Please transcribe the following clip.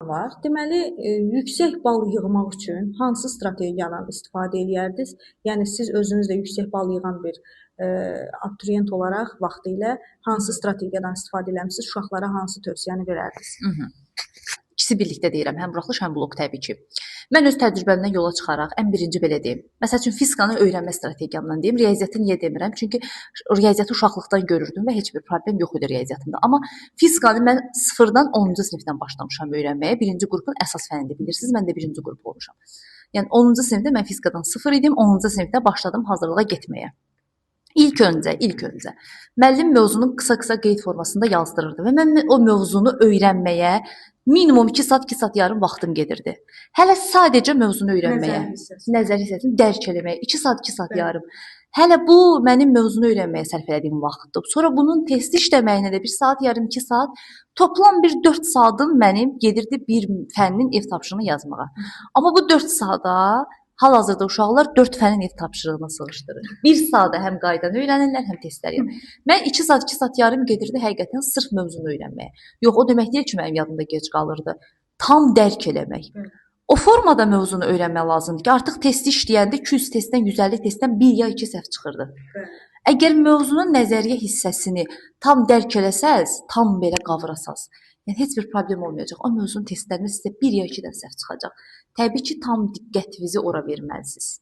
var. Deməli, yüksək bal yığmaq üçün hansı strategiyadan istifadə eləyərdiniz? Yəni siz özünüz də yüksək bal yığan bir abituriyent olaraq vaxtilə hansı strategiyadan istifadə eləmisiniz? Uşaqlara hansı tövsiyəni verərdiniz? İkisi birlikdə deyirəm, həm buraxılış, həm blok təbii ki. Mən öz təcrübəmdən yola çıxaraq ən birinci belə deyim. Məsəl üçün fizikanı öyrənmə strategiyamdan deyim. Riyaziyyatı niyə demirəm? Çünki riyaziyyatı uşaqlıqdan görürdüm və heç bir problem yox idi riyaziyyatımda. Amma fizikanı mən 0-dan 10-cu sinifdən başlamışam öyrənməyə. Birinci qrupun əsas fənnidir, bilirsiniz. Mən də birinci qrup olmuşam. Yəni 10-cu sinifdə mən fizikadan 0 idim, 10-cu sinifdə başladım hazırlığa getməyə. İlk öncə müəllim mövzunu qısa-qısa qeyd formasında yazdırırdı və mən o mövzunu öyrənməyə minimum 2 saat, 2 saat yarım vaxtım gedirdi. Hələ sadəcə mövzunu öyrənməyə, Nəzəri hissəsi. Nəzəri hissəsini dərk eləməyə 2 saat, 2 saat yarım. Hələ bu mənim mövzunu öyrənməyə sərf elədiyim vaxtdır. Sonra bunun testi işləməyinə də 1 saat yarım, 2 saat, toplam bir 4 saatım mənim gedirdi bir fənnin ev tapşırığını yazmağa. Amma bu 4 saata hal-hazırda uşaqlar 4 fənin ev tapşırığını sığışdırır. 1 saata həm qaydanı öyrənirlər, həm testləri. Mən 2 saat, 2 saat yarım gedirdi həqiqətən sırf mövzunu öyrənməyə. Yox, o demək deyil ki, mənim yadımda gec qalırdı. Tam dərk eləmək. O formada mövzunu öyrənmək lazımdır ki, artıq testi işləyəndə 200 testdən, 150 testdən 1 ya 2 səhv çıxırdı. Əgər mövzunun nəzəriyyə hissəsini tam dərk eləsəz, tam belə qavrasaz, yəni heç bir problem olmayacaq. O mövzunun testlərində sizə 1 ya 2 dənə səhv çıxacaq. Təbii ki, tam diqqətinizi ora verməlisiniz.